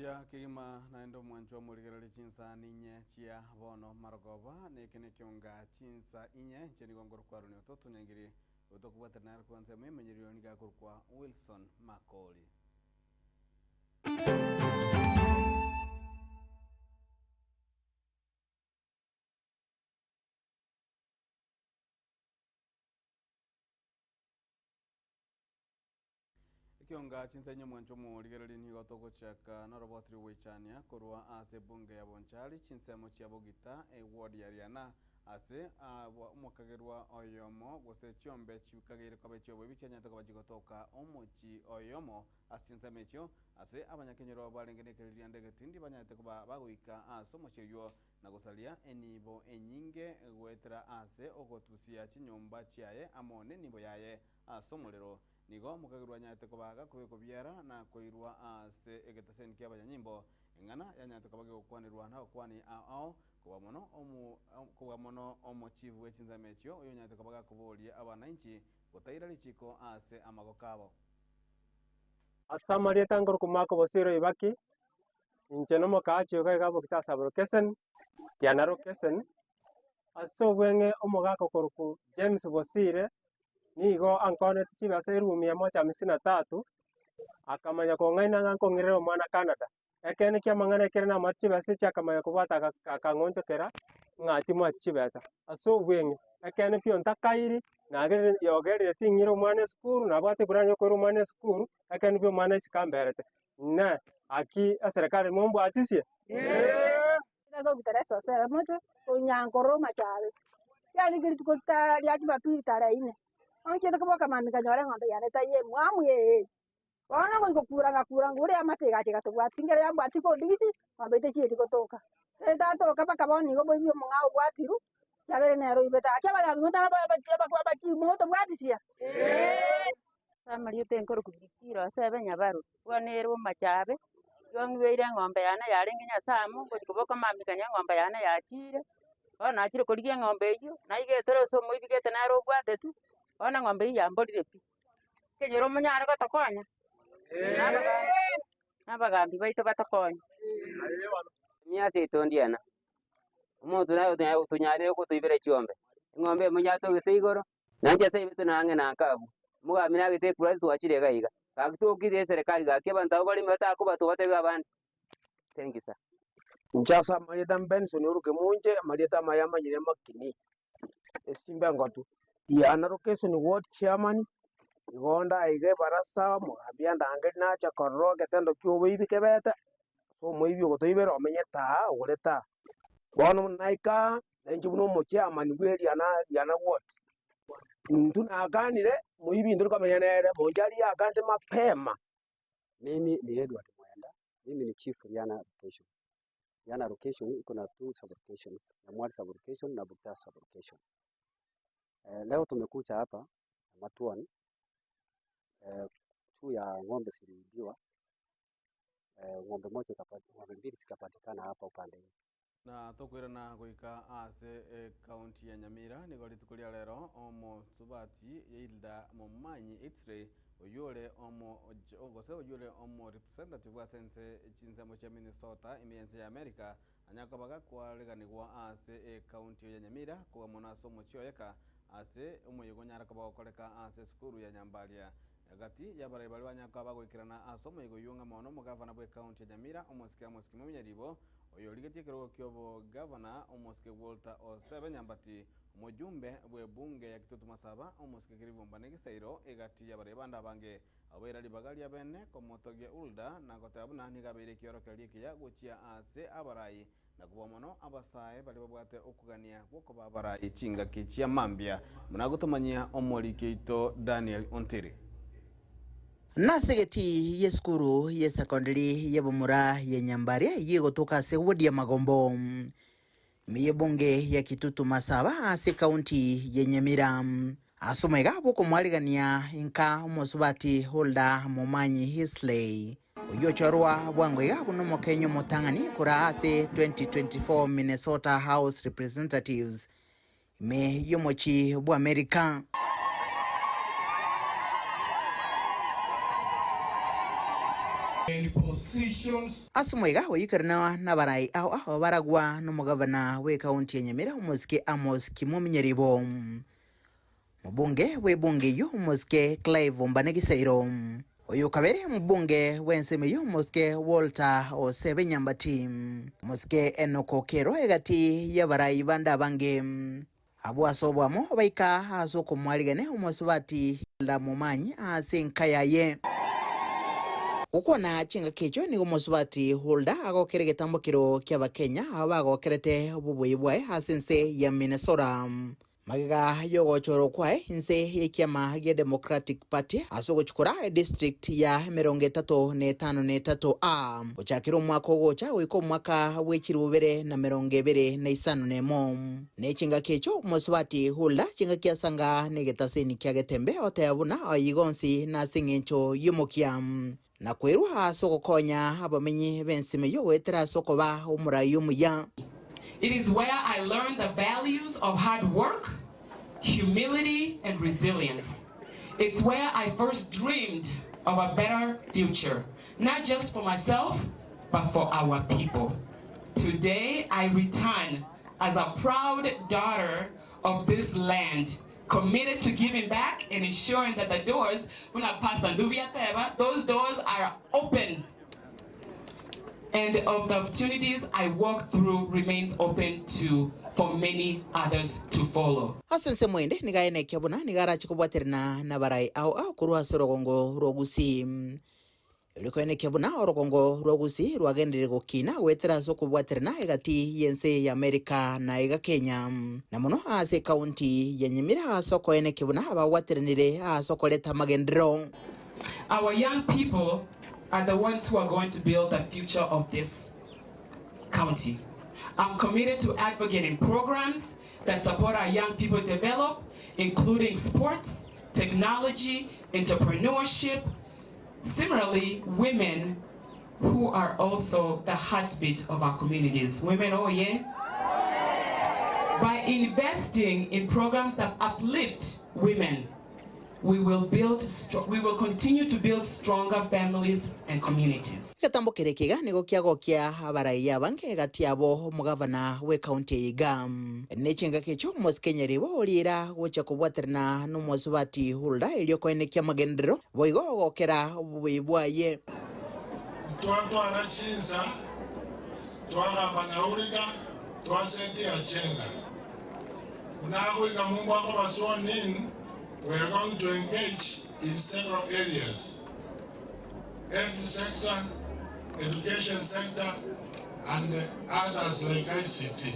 Mbuya kegima naende omwanchwa omorigereria chinsa ninye chia bono marogoba, na eke nekeonga chinsa inye, inche nigo nkorokwa Aroni Ototo Nyangiri, otokobwatera nere korwa ensemo y'emenyerio nigo akorokwa Wilson Makori. Ekionga chinsa inye omwancho omorigereria nigo togochaka noroboti rw'ogoichania korwa ase ebunge ya Bonchari chinsemo chia Bogita eward ya Riana ase omokagerwa oyomo gose chiombe chikageire koba echioboibi chianyarete koba chigotoka omochi oyomo ase chinsemo echio ase abanyakenyoro barenge nekeririanda egetindi banyarete koba bagoika ase omochi oywo na gosaria enibo enyinge goetera ase ogotusia chinyomba chiaye amo nenibo yaye ase omorero. Nigo omokagerwa anyarete koba gakobekwa biara na koirwa ase egetaseni ki'abanyanyimbo, eng'ana yanyarete koba gegokwanerwa nabakuani ao ao, kobua mono omo kobua mono omochifu bwe chinsemo echio, oyonyarete koba gakoboria abanainchi gotaira richiko ase amagoko abo. Ase amarieta nkorokwa Mark Bosire Oibaki, inche nomokaachi iga iga bogita ase Abrokeseni, Kiana Rokeseni, ase obweng'e omogaka okorokwa James Bosire, nigo ankonetie chibesa eroom ya moja hamsini na tatu, akamanya kong'aina ng'a nkong'irere omwana Canada. Ekeene ki'amang'ana ekere namate chibesa echi akamanya kobwata aka akang'onchokera ng'a timwati chibesa. Ase obweng'e, ekeene pi ontakairi, nagerire yogerire ting'ira omwana esukuru, nabwate eplan ya okoira omwana esukuru, ekeene pi omwana isiko amberete. Inee! Aki eserekari mombwatisie? Nagogitera esosera moche onyankore omachabe, riarenge rituko ta ria jumapili tarehe ine, onchiete koboka mambia nkanyora eng'ombe yane taiyo emwamu ee. Bono ngoika kokura ngakura ngure amate egacha egatobwatia nkere yambwatia kondigisi, ng'ombe eyio techieti gotoka. Etatoka mpaka bono igo omoibi omong'ao obwatirwe, yabeire nere oibete gaki abagambi motobwatisia. Amarieta enkorokwa Priscilla Osebe Nyabaru, bono ere omochabe, igo ng'ibeire eng'ombe yane yarenge Nyasae amo, ngochia koboka mambia kanya eng'ombe yane yachire, bono nachire korigia eng'ombe eywo, naigetire ase omoibigete nere obwatetwe, bono eng'ombe eywo yamborire pi. Ekenyoro monyare gotokonya, na abagambi na abagambi baito batokonye. Emiasi yaito ndiena, omonto naye otonyarire gotoibera chiombe, eng'ombe eyemo yatogete igoro. Nainche ase aye tuna ang'e na nka abwo. Omogambi nagete ekura twachire iga iga. Gaki tokire eserekari gaki abanto abwo bareme batakobatwa batebie abande. Thank you sir. Inche ase amarieta Benson oroke Munche, amarieta amaya amanyire Makini, esimba engotu. Riana location ward chairman, igo ndaiga ebarasa omogambi andangerie nacha korora egetendo kia oboibi kebete, ase omoibi ogotoibera omenyete aa ogorete aa. Bono buna naika aa, nainche buna omochairman bwe riana riana ward, intwe nakanire moibi intwe tokamenya nere, monche aria akanete mapema. Mimi ni Edward Mwenda, mimi ni chief Riana location. Riana location iko na two sub locations, Nyamwari sub location na Buta sub location. Eh, leo tumekuja hapa Matuan eh, juu ya ng'ombe ziliibiwa eh, ng'ombe moja ikapati, ng'ombe mbili zikapatikana hapa upande hii. Na tokoirana goika ase ecounty ya Nyamira, nigo rituko ria rero omosubati Hilda Momanyi X-ray oyio ore omo gose oyio ore omo representative ase ense chinsemo chia Minnesota ime y'ense ya America anyare koba gakwareganigwa ase ecounty ya Nyamira kobua mono ase omochie oyeka ase omoyega onyare koba gokoreka ase esukuru ya Nyambaria Gati y'abarai baria banyare koba bagoikerana ase omoyega oyio ng'a mono omogavana bw'ecounty ya Nyamira omosike Amos Kimeu Nyaribo Oyorigetie ekerogo ki'obogavana, omosike Walter Osebe Nyambati, omojumbe bw'ebunge ya Kitutu Masaba, omosike Kiribumba na Egesairo, egati y'abarai bande abange. Abwo baira ribaga ria bene komotogia Hulda na goteba buna nigo abeire ekiorokererio ekiya gochia ase abarai na kobua mono abasae baria babwate okogania gw'okoba abarai chingaki chia mambia, buna agotomanyia omoriki oito Daniel Ontiri. Nase egeti y'esukuru y'esecondary y'abamura ya Nyambare eyio egotoka ase ward ya Magombo, ime y'ebunge ya Kitutu Masaba ase ekaunti ya Nyamira. Ase omwega bw'okomwarigania inka omosubati Hulda Momanyi Hisley, oyio ochorwa bwango iga buna omokenya omotang'ani koraa ase 2024 Minnesota House Representatives ime y'omochie bw'Amerika. Ase omoiga oikerana nabarai ao ao baragwa nomogavana bw'ekaunti ya Nyamira omosike Amos Kimomi Nyaribo. Mobunge bw'ebunge eyio omosike Clive Ombane Gisairo. Oyo kabere omobunge bw'ensemo eyio omosike Walter Osebe Nyambati. Omosike Enock Okello egati y'abarai bande abange. Abwo ase oboamo baika ase okomwarigania omosubati Hilda Momanyi ase enka yaye. Gokwana chingaki echio nigo omosubati Hulda agokera egetambokero ki'Abakenya aba bagokerete obobuya bwaye ase ense ya Minnesota. Magega y'ogochorwa kwaye inse y'ekiama gia Democratic Party ase ogochikora edistrict ya emerongo etato na etano na etato A gochakera omwaka ogocha goika omwaka bwe chilifu bibere na merongo ebere na isano na emo. Ne chingaki echio omosubati Hulda chingaki asanga negetaseni kia Getembe oteba buna ayio onsi nase engencho y'omokia na kwerua ase ogokonya abamenyi b'ensemo eyio goetera ase okoba omorai omuya. It is where I learned the values of hard work, humility and resilience. It's where I first dreamed of a better future, not just for myself, but for our people. Today, I return as a proud daughter of this land, committed to giving back and ensuring that the doors, buna Pastor Ndubi ateba, those doors are open and of the opportunities I walk through remains open to for many others to follow. Ase ensemo ende nigo aenekia buna nigo arache kobwaterana nabarai ao ao korwa ase orogongo rwa Gusii. Erio koenekia buna orogongo rwa Gusii rwagenderire gokina goetera ase okobwaterana egati y'ense ya Amerika na iga Kenya, na mono ase ekaunti ya Nyamira ase okoenekia buna babwateranire ase okoreta amagenderero. Our young people are the ones who are going to build the future of this county. I'm committed to advocating programs that support our young people develop, including sports, technology, entrepreneurship. Similarly, women who are also the heartbeat of our communities. Women, oh yeah. By investing in programs that uplift women, we will build we will continue to build stronger families and communities. Egetambo kere ekiga nigo kiagokia abarai abange egati yabo omogavana bw'ekaunti eye iga. Ne chingaki echio omosike Nyaribo oriira gochia kobwaterana nomosubati Hulda erio koenekia amagenderero boigo ogokera obobe bwaye. Ntwatwara chinsa, twagamba na Hulda, twasetia agenda. Buna agoika mumbo akoba sworn in, we are going to engage in several areas. Health sector, education sector, and others like ICT.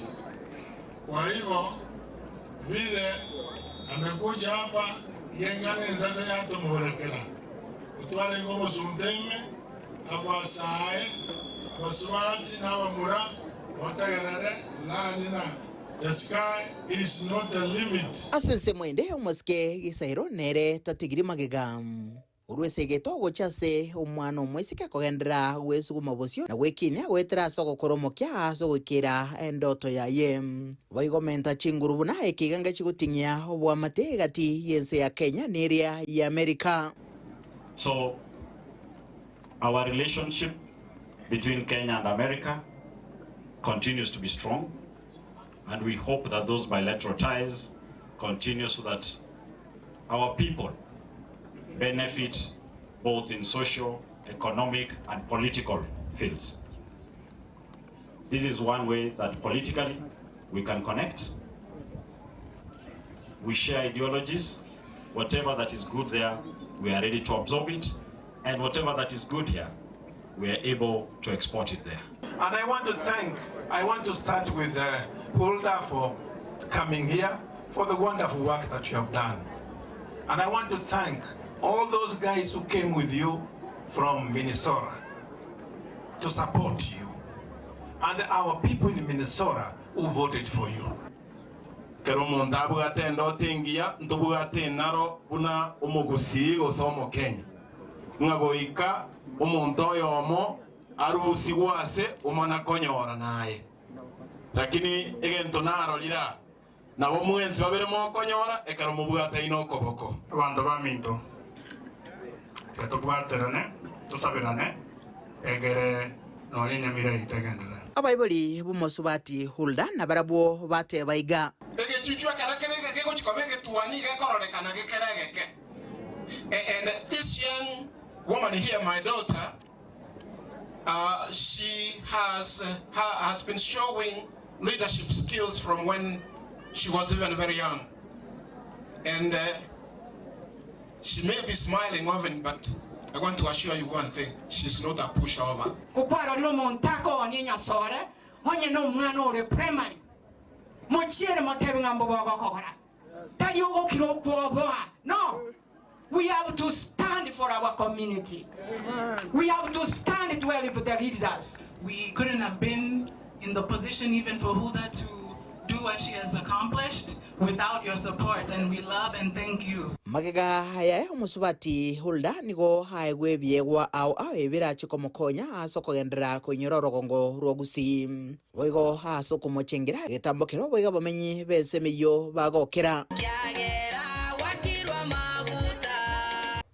Kwa hivyo vile amekuja hapa yengane sasa yatumurekera utware ngobo sunteme abasae abasubati n'abamura otagerere lani na the sky is not the limit. Ase ensemo ende omosike Gisairo nere tatigiri magega. Korwa esegeto gochia ase omwana omoiseke akogenderera gwesuguma bosio na gwekinia goetera ase ogokora omokia ase ogoikera endoto yaye. Boigo menta chinguru buna ekigange chigoting'ia oboamate egati y'ense ya Kenya na eria y'Amerika. So our relationship between Kenya and America continues to be strong, and we hope that those bilateral ties continue so that our people benefit both in social, economic, and political fields. This is one way that politically we can connect. We share ideologies. Whatever that is good there, we are ready to absorb it. And whatever that is good here, we are able to export it there. And I want to thank, I want to start with Hulda for coming here, for the wonderful work that you have done. And I want to thank all those guys who came with you from Minnesota to support you, and our people in Minnesota who voted for you. Kero omonto abwate endoto engiya, ntobwate enaro buna omogusii gose omokenya, ng'a goika omonto oyomo arusigwe ase omana konyora naye. Lakini egento narorire aa, nabo mwensi babere mokonyora ekero mobwataine okoboko. Abanto baminto, tiga tobwaterane, tosaberane. Egere nonya Nyamira yaito egenderere. Abaibori b'omosubati Hulda nabarabwo bateba iga. Egechuchu ekero kere gegochia koba egetuoni gekororekana gekere egeke. And this young woman here, my daughter, she has, has been showing leadership skills from when she was even very young. And she may be smiling often, but I want to assure you one thing, she's not a pushover. Gokwarorire omonto akoonia enyasore, onye nomwana ore primary, mochiere motebe ng'a mbobe ogokogora. Tari ogokira okwoboa. No! We have to stand for our community. We have to stand to help the leaders. We couldn't have been in the position even for Huldah to do what she has accomplished without your support and we love and thank you. Magega yaye omosubati Hulda nigo aegwe ebiegwa ao ao ebirache komokonya ase okogenderera koinyora orogongo rwa Gusii. Boigo ase okomochengera egetambokero boigo abamenyi b'ense emeyio bagokera.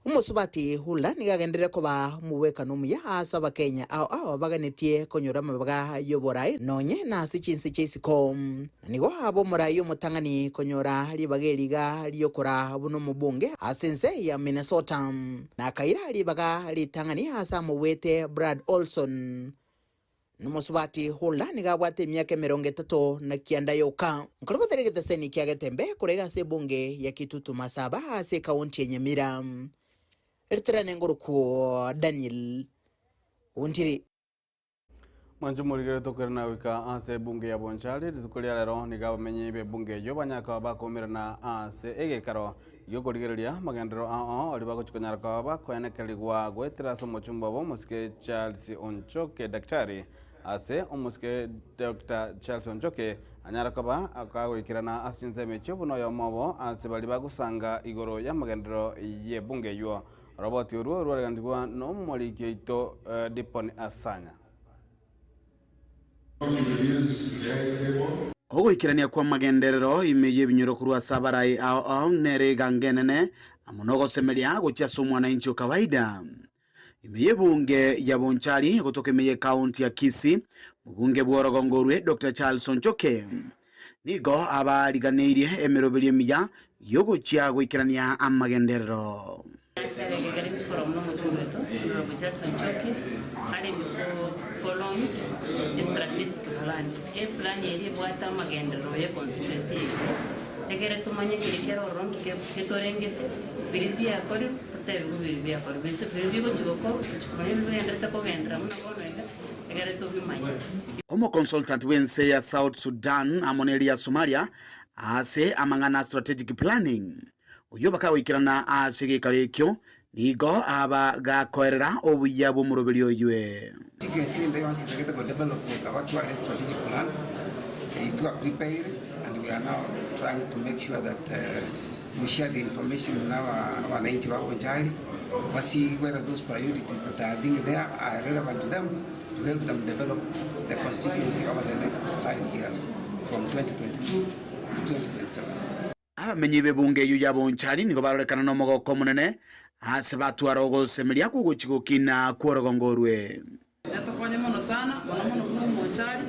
Omosubati Hulda nigo agenderere koba omobwekano omuya ase Abakenya ao ao baganetie konyora amabaga y'oboraai nonye nase chinse chia isiko. Na nigo abe omoraai omotang'ani konyora ribaga eri iga ri'okoraa buna omobunge ase ense ya Minnesota. Na akaira ribaga ritang'ani ase amobuete Brad Olson. Nomosubati Hulda nigo abwate emiaka emerongo etato na kianda yoka. Nkorobotera egeteseni kia Getembe korwa iga ase ebunge ya Kitutu Masaba ase ekaunti ya Nyamira. Ritirane ngorokwo Daniel Ontiri. Mwanche morigererie tokoirana goika ase ebunge ya Bonchari. Rituko ria rero nigo abamenyi b'ebunge eyio banyaka bakoumerana ase egekaro gi'okorigereria amagenderero ao aria bagochia konyara koba bakoenekerigwa goetera ase omochumba obo omosike Charles Onchoke Daktari ase omosike Doctor Charles Onchoke anyare koba kagoikerana ase chinsemo echio buna oyomo obo ase baria bagosanga igoro y'amagenderero y'ebunge eyio. Oroboti orwo rwaregantigwa nomoriki oito Dipon Asanya. Ogoikerania kw'amagenderero ime y'ebinyoro korwa ase abarai ao ao nere eganga enene amo nogosemeria gochia ase omwananchi o kawaida. Ime y'ebunge ya Bonchari gotoka ime y'ecounty ya Kisii, mobunge bw'orogongo orwe Doctor Charles Onchoke nigo abariganeirie emeroberio emiya y'ogochia goikerania amagenderero. Nachare ekero nchikora buna omochungu oito, Honourable Charles Onchoke, arenge ko launch e strategic plan. E plan eria ebwate amagenderero ye constituency yaito. Ekere tomanye keri kere ororo nki ketorengete, biria biakorirwe totebigwe biria biakorirwe, biria bigochi gokorwa tochi komanya biria bigenderete kogenderera buna bono iga, ekere tobimanye. Omoconsultant bw'ense ya South Sudan amo neria ya Somalia ase amang'ana a strategic planning, Oyio bakagoikerana ase egeikaro ekio, nigo aba gakoerera obuya bw'omoroberi oywe. Constituency ende yonsi etagete go develop goika batware strategic plan eyio twa prepare and we are now trying to make sure that we share the information na abananchi ba Bonchari ba see whether those priorities that are being there are relevant to them to help them develop the constituency over the next 5 years from 2022 to 2027. Abamenyi b'ebungo eyio ya Bonchari nigo barorekana nomogoko omonene ase batwara ogosemeria kw'ogochia gokina kw'orogongo orwe. Netokonye mono sana, mono mono buna omonchari,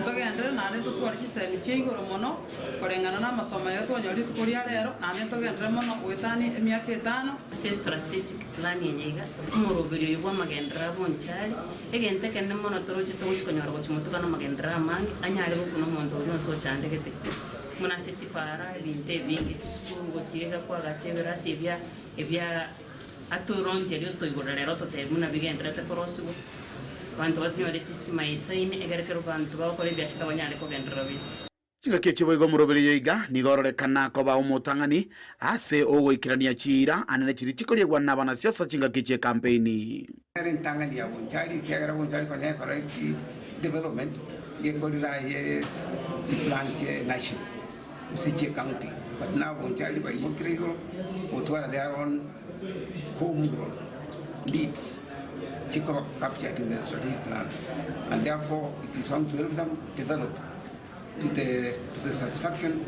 ntogenderere naende ntotware chisemi chia igoro mono, koreng'ana namasomo aya twanyora rituko ria rero, naende ntogenderere mono goetania emiaka etano. Ase estrategic plan eye iga, omoroberio oyo bw'amagenderero a Bonchari, egento ekenene mono toroche togochia konyora gochia motuko namagenderero amange, anyare gokuna omonto oria onsi ochandegete. Buna ase chipaara, ebinto ebinge, chisukuru gochia iga kwagacha ebirasi ebia ebia atoroncherie otoigorera rero ototebie buna bigendererete korosigwa, abanto banyore chistima esaine ekero ekero abanto bagokora ebiasara banyare kogenderera buya. Chingaki echio boigo omoroberi oyo iga nigo ororekana koba omotang'ani ase ogoikerania chiira anene chiria chikoriegwa nabanasiasa chingaki chi'ekampeini. Ere entang'ani ya Bonchari ekiagera Bonchari konya ekora development gekorire aye chiplan chie national gose chie county but now Bonchari baimokire igoro gotwara their own home grown needs chikoba captured in the strategic plan and therefore it is going to help them develop to the to the satisfaction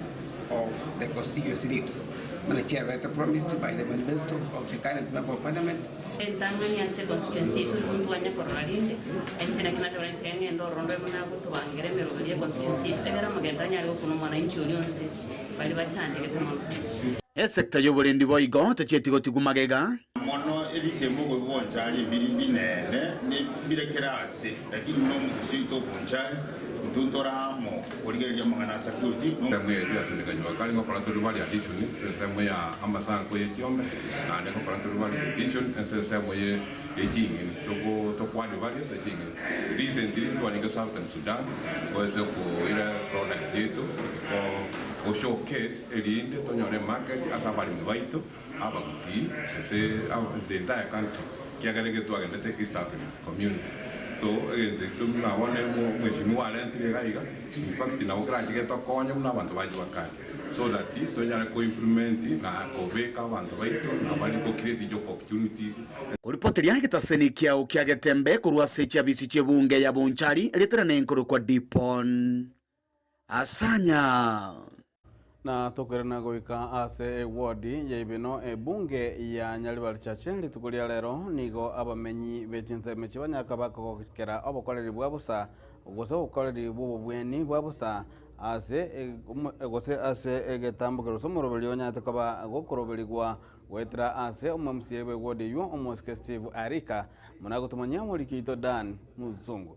of the constituency needs. Mana chiabete promised by the manifesto of the current member of parliament. Entang'ani ase econstituency yaito intwe ntwanye korora rinde, inche naki nateba nti ng'ende ororo ndore buna gotobangera emeroberi ya econstituency yaito egere amagenderero anyare gokuna omwananchi oria onsi baria bachandegete mono. Esecta y'oborendi boigo techieti gotigwa magega. Mono ebisemo obobe bw'onchari mbiri mbinene ne mbire kera ase, lakini buna omogusi oito obonchari, intwe ntore amo korigereria amang'ana a security. no. Ensemo eye tuyasundeka jua kali ngokora tori value addition ase ensemo ya amasanko ye chiombe naende ngokora tori value addition ase ensemo ye ching'eni toko toko add value ase ching'eni. Recently ntwarenge Southern Sudan goesa koira products chiaito ko showcase erinde tonyore emarket ase abaremi baito. Abagusii ase the entire country ekiagera ekio twagendete East Africa community so egento ekio buna bono omweshimiwa arentire iga iga in fact nabo kerache getokonye buna abanto ba jua kali so that tonyare ko implement na kobeka abanto baito na baria ko create job opportunities. Koripoteria egetaseni kiao kia Getembe korwa ase chiabisi chi'ebunge ya Bonchari riaterane nkorokwa Dipon Asanya. Na tokoirana goika ase ewodi ya Ibeno ebunge ya Nyaribari Chache rituko ria rero nigo abamenyi be chinsemo echi banyaka bakogokera obokoreri bwa bosa gose obokoreri bw'obobweni bwa bosa ase gose ase egetambokero gose omoroberi onyarete koba gokoroberigwa goetera ase omo-MCA bw'ewodi eywo omosike Steve Arika buna agotomanyia omoriki oito Dan Muzungu.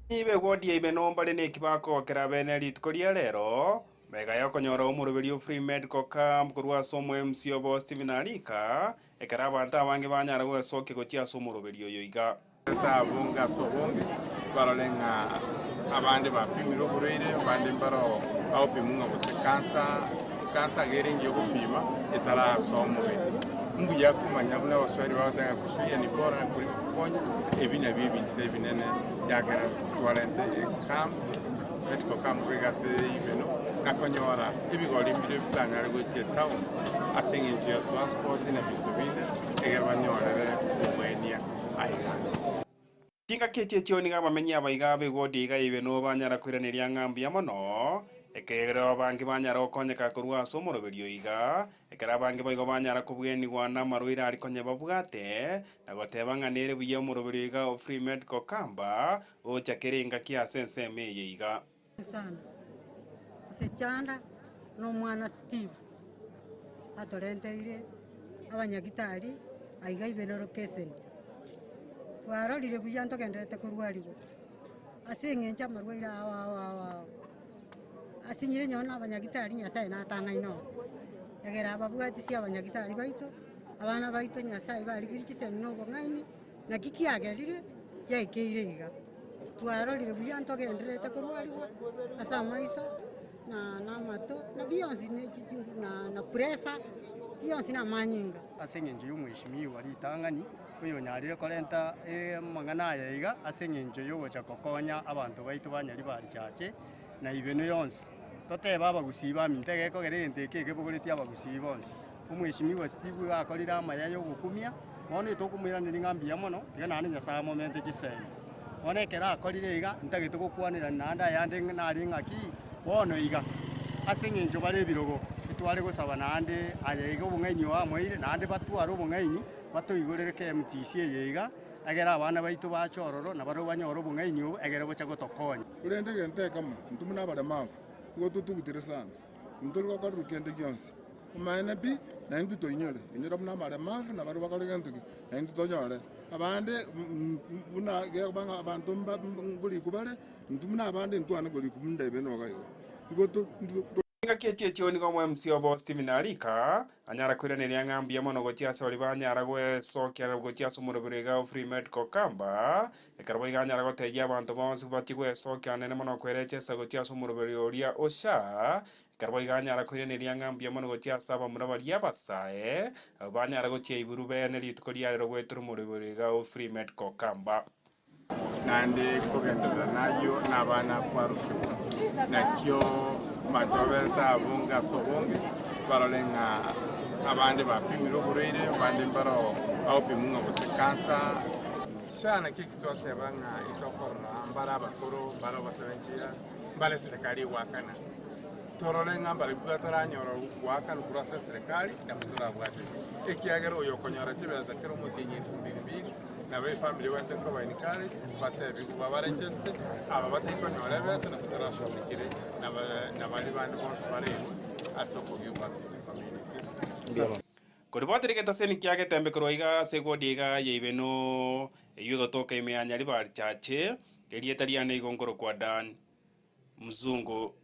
Nigo egodi yaime nombare neki bakogokera bene rituko ria rero, magega yokonyora omoroberi o Free Medical Camp korwa ase omo MC obo Stephen Arika, ekero abanto abange banyara gwesokia gochia ase omoroberi oyo iga. Abonge ase obonge barore ng'a abande bapimire oborwaire, abande mbaro bagopimwa ng'a gose cancer, cancer iga ere engiya ogopima etarasoa omobere. Mbuya komanya buna abaswahili bagoteba ng'a kuzuia ni bora kuliko kuponya, ebi nabio ebinto ebinene ekiagera twarente ecamp, medical camp iga ase Ibeno, na konyora ebigori mbire bitanyare goika etown ase eng'encho ya transport na binto binde, ekero banyorere kobwenia aiga. Chingaki echi echio nigo abamenyi abaiga b'egodi iga y'Ibeno banyara koiraneria ng'a mbuya mono, ekero abange banyara gokonyeka korwa ase omoroberio iga, ekero abange boigo banyara kobwenigwa namarwaire aria konya babwate, na goteba ng'a nere buya omoroberio iga o Free Medical Camp gocha kera engaki ase ensemo eye iga. Sana ase chanda na omwana Steve atorenteire abanyagitari aiga Ibeno location. Twarorire buya ntogendererete korwarigwa ase eng'encho amarwaire ao ao ao ao. Asinyire nonye na abanyagitari Nyasaye natang'aine oo, egere ababwatisi abanyagitari baito, abana baito Nyasaye barigirie chisemi na obong'aini. Naki kiagerire giaikeire iga, twarorire buya ntogendererete korwarigwa ase amaiso na na amato, na bionsi ne chichi na na pressure, bionsi na amanyinga. Ase engencho y'omweshimiwa ritang'ani, oyonyarire korenta amang'ana aya iga ase engencho y'ogocha gokonya abanto baito ba Nyaribari Chache na Ibeno yonsi. Totebe abagusii baminto egekogera egento eke ekebogoretie abagusii bonsi. Omweshimiwa Steve iga akorire amaya y'ogokumia, bono etokomoiraneria ng'a mbuya mono, tiga naende Nyasae amomente chisemi. Bono ekero akorire iga, ntagete gokwanerania naende ayande nare ng'aki, bono iga, ase eng'encho bare ebirogo, etware gosaba naende aye iga obong'aini oo amoeire, naende batware obong'aini, batoigorere KMTC eye iga, egere abana baito bache ororo, nabarabwo banyore obong'aini obo, egere gocha gotokonya. Korende egento ekemo, intwe buna abaremavu, nigo totugutire sana. Ntori gokorerwa kende gionsi. Omaene pi, na intwe toinyore. Inyora buna abaremavu na baria bakore gento ki, na intwe tonyore. Abande buna gekoba ng'a abanto mba nkorikwa bare, intwe buna abande ntwane korikwa buna ebe noga igo. Igo to. Engaki echi echio nigo omo-MC obo Stephen Arika anyara koiraneria ng'a mbuya mono gochia ase baria banyara gwesokia gochia ase omorobero iga o Free Medical Camp, ekero boigo anyara gotebia abanto bonsi bachie gwesokia naende mono kwerechesa gochia ase omorobero oria o SHA, ekero boigo anyara koiraneria ng'a mbuya mono gochia ase abamura baria abasae, abwo banyara gochia iburu bene rituko riarero goetera omorobero iga o Free Medical Camp. Naende kogenderera nayio nabana kwarokigwa. Nakio abanto baberete abonge ase obonge, barore ng'a abande bapimire oborwaire, abande mbaro bagopimwa ng'a gose cancer. Sha naki eki twateba ng'a itokorora mbare abakoro, mbare obasabe enchera, mbare eserekari egoakana. Torore ng'a mbarabwo bataranyora goakanwa korwa ase eserekari, nabo torabwatisi. Ekiagera oyo okonyora chibesa kera omotienyi elfu mbili mbili, nabo efamiri ebwate nkoba encourage, batebigwe babaregeste, aba batari konyora ebesa nabo torashugulikire na baria bande bonsi barerwe ase oko give back to the community. Koribwatire getaseni kia getembe korwa iga ase egodi iga ya Ibeno, eyio egotoka ime ya Nyaribari Chache, erieta riane igo nkorokwa Dan Mzungu.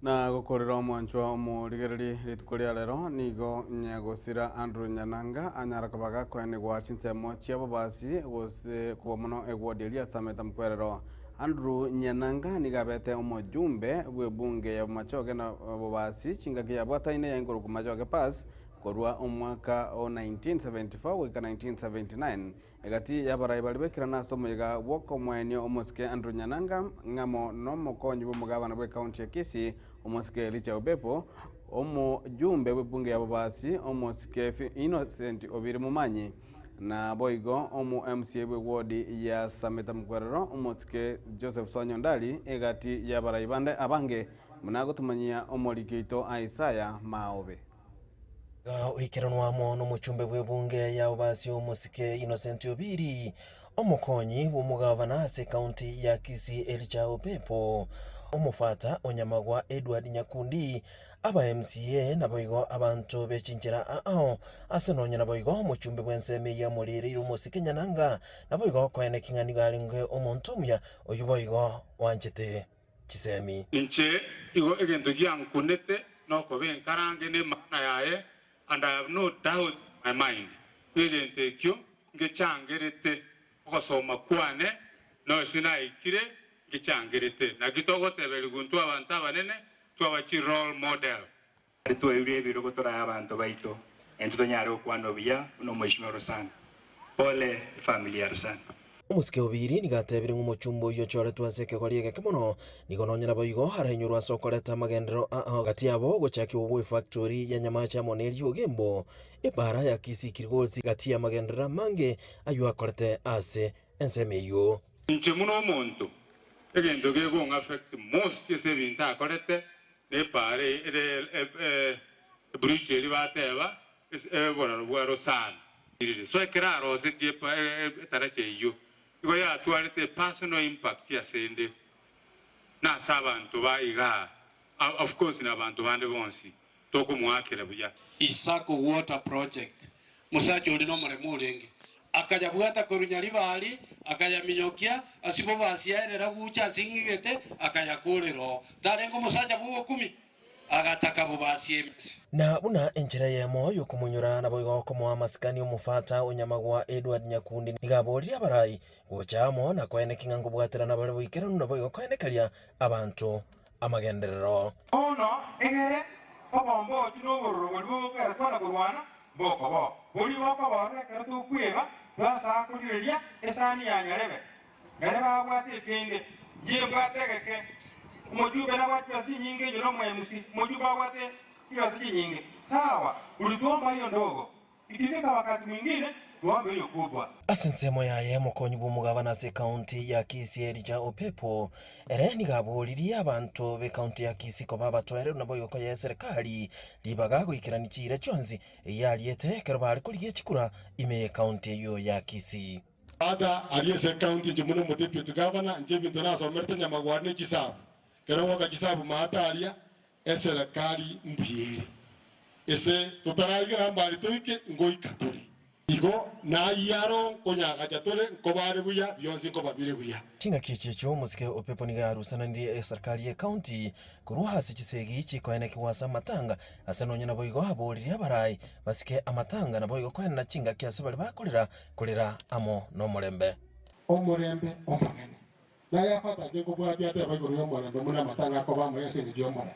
Na gokorera omwanchwa omorigereria rituko ria rero, nigo nyagosira Andrew Nyananga anyara koba gakoenigwa chinsemo chia bobasi gose koba mono egwodi eria ase ameta mokwerero. Andrew Nyananga nigo abete omojumbe bw'ebunge ya Bomachoge na Bobasi chingaki yabwataine ya Inkoruku Machoge Pass korwa omwaka o 1974 goika 1979. Egati y'abarai baria baikirana ase omoyega bw'okomoenia omosike Andrew Nyananga ng'amo nomokonyi bw'omogabana bw'ecounty ya Kisii omosike Elijah Obepo, omojumbe bw'ebunge ya Bobasi omosike Innocent Obiri Momanyi, Naboigo omo MCA bw'ewodi ya Sameta Mokwerero, omosike Joseph Swanyondari, egati y'abarai bande abange, buna gotumanyia omoriki oito Isaiah Maobe. Iga oikeranwa amo nomochumbe bw'ebunge ya Obasi omosike Innocent Obiri, omokonyi bw'omogavana ase ekaunti ya Kisii Elijah Opepo, omofata o Nyamagwa Edward Nyakundi, Aba MCA naboigo abanto be chinchera aao, ase nonya naboigo omochumbe bw'ensemo eyio amorereire omosike Nyananga, naboigo koeneki ng'a nigo arenge omonto omuya, oyio boigo oanchete chisemi. Inche igo egento giankunete nokoba enkarange nemang'ana yaye, and I have no doubt in my mind ng'a egento ekio ngechangerete ogosoma kwane nonsi naikire ngechangerete. Naki togoteberigwa intwe abanto abanene Twaba chi role model. Aria twairie ebirogo torae abanto baito, na intwe tonyare gokwana obuya buna omweshimiwa Rosana. Pole efamiri ya Rosana. Omosike Obiri nigo atebire ng'a omochumba oyio ochoretwe ase ekegori egeke mono, nigo nonya naboigo arainyorwe ase okoreta amagenderero ao gati yabo ogochakigwa gw'efactori ya Nyamache amo neriogembo, epaara ya Kisii Kilgoris gati y'amagenderero amange ayio akorete ase ensemo eyio. Inche buna omonto, egento gekong'affect most ase ebinto akorete nepaara ere ebridge eria bateba ase oboraro bwa Rosana. So ekero arosetie etaracha eyio, igo yatwarete epersonal impact ase inde na ase abanto ba igaa, of course na abanto bande bonsi tokomoakera buya. Isako Water Project, Mosacha oria nomoremu orenge, akayabwata korwa Nyaribari, akayaminyokia ase bobasiaerera gocha ase ing'igete, akayakoorera oo. Tarenge omosacha bw'ogokumi, agataka bobasie emese. Na buna enchera eyemo y'okomonyora naboigo komoa amasikani omofata o Nyamagwa Edward Nyakundi nigo aboririe abarai gocha amo na koeneki ng'a nkobwaterana bare boikeranu naboigo koenekaria abanto amagenderero. Bono egere obomboochu na obororo boria bogokera kwana korwana mbokobao, boria bokoborora ekero tokweba, twasaa korigereria esani ya nyarebe. Nyarebe abwate ekenge, inche mbwate egeke, omochumbe nabwate chibesa chinyinge, inche nomoemusi, omochumbe abwate chibesa chinyinge. Sawa, ulituomba hiyo ndogo. Ikifika wakati mwingine tuombe hiyo kubwa. Ase ensemo yaye omokonyi bw'omogabana ase ekaunti ya Kisii Elijah Opepo ere nigo aboririe abanto b'ekaunti ya Kisii koba abatoereru naboigo koyea eserekari ribaga goikerania chiira chionsi eyio ariete ekero bare korigia chikura ime y'ekaunti eyio ya Kisii. Tata aria ase ekaunti inche buna omodeputy governor inche ebinto nasomerete nyamagwari ne chisabu, ekero goka chisabu maate aria Eserekari mbuya ere. Ase totaraigera mbari toike, ngoika tore. Igo nayio aro nkonyagacha tore, nkobare buya, bionsi nkoba bire buya. Chingaki echi echio omosike o Pepo nigo arusananirie eserikari y'ecounty korwa ase chisegi chikoenekigwa ase amatanga ase nonya naboigo aboririe abarai basike amatanga naboigo koenena chingaki ase baria bakorera korera amo nomorembe. Omorembe Omonene. Naye afatache nkobwatia ateba igoro y'omorembe buna amatanga akoba amoya ase engencho y'omorembe.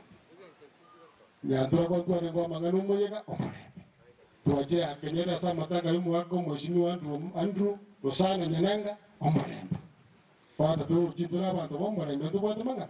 Nyantura gotwarengeo amang'ana omoyega omorembe. Twachire akenyere ase amatanga y'omogaka omweshimiwa Andrew Andrew Rosana Nyananga omorembe. Tata togochia tore abanto b'omorembe ntobwate mang'ana.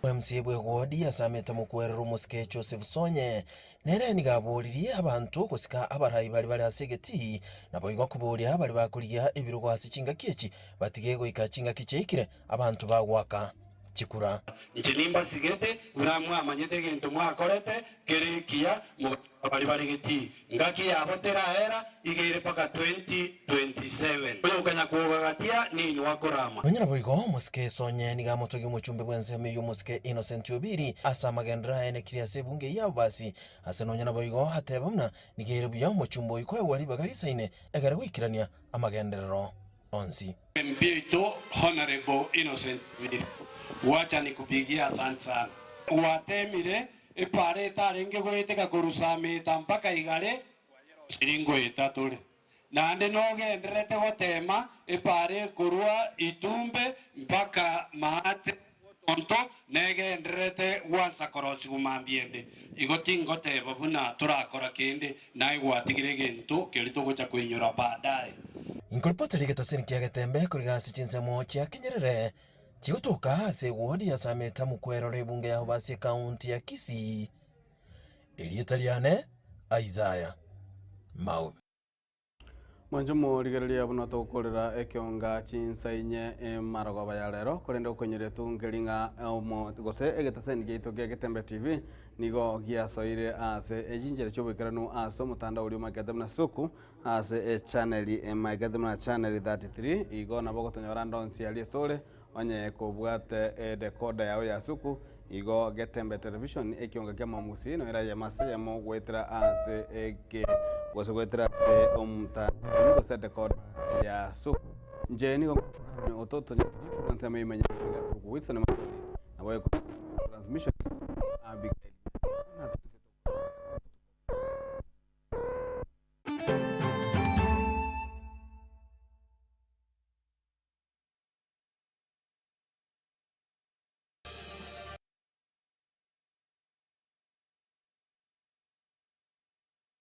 MCA bw'ewodi asamete mokwerero omosike Joseph Sonye nere nigo aboririe abanto gosika abarai baria bare ase egetii naboigo koboria baria bakorigia ebirogo ase chingaki echi batige goika chingaki chiaikire abanto bagoaka chikura. Inche nimbasigete, buna mwamanyete egento mwakorete kere ekiya, mogacha baria bare getii. Ngaki yabo teraera, iga ere mpaka 2027. Oyokanya kogagatia ninwe akorama. Nonya naboigo, omosike Sonye nigo amotogia omochumbe bw'ensemo eyio omosike Innocent Obiri ase amagenderero aye nekiria ase ebunge eyio y'ababasi. Ase nonya naboigo ateba buna nigo ere buya omochumbe oyio koegwa ribaga risaine egere goikerania amagenderero onsi. MP oito Honourable Innocent Obiri, gwacha nikupigie asante sana. Gwatemire epaara etarenge goeteka korwa Sameta mpaka Igare, kwayerosirie ngoeta tore. Naende nogendererete gotema epaara ekorwa Itumbe mpaka Maate Gotonto, negendererete gwansa korosigwa mambia ende. Igo tingoteba buna torakora kende, naye gwatigire egento keria togocha koinyora baadaye. Inkoripoti rigetasini kia Getembe koriga ase chinsemo chia Kenyerere chigotoka ase ewodi ya Sameta Mukwerore ebunge ya Hobasi ekaunti ya Kisii. Erieta riane Isaiah Maobe. Mwanche morigereria buna togokorera ekionga chinsa inye emarogoba ya rero, korende okonyeria tunkeri ng'a omo gose egetaseni giaito gia Getembe TV nigo giasoire ase echinchera chi'oboikeranu ase omotandao oria omaikete buna Suku ase echaneli emaikete buna channel 33 igo nabo ogotonyora ande onsi aria ase ore Onye kobwate edecoder yao ya suku, igo Getembe Television ekionga kia Mwamusi noira eyemo ase eyemo goetera ase eke gose goetera ase omotandao gose edecoder ya suku. Inche nigo ototonyereria korwa ensemo ime ya Wilson Mabuli nabo eko transmission.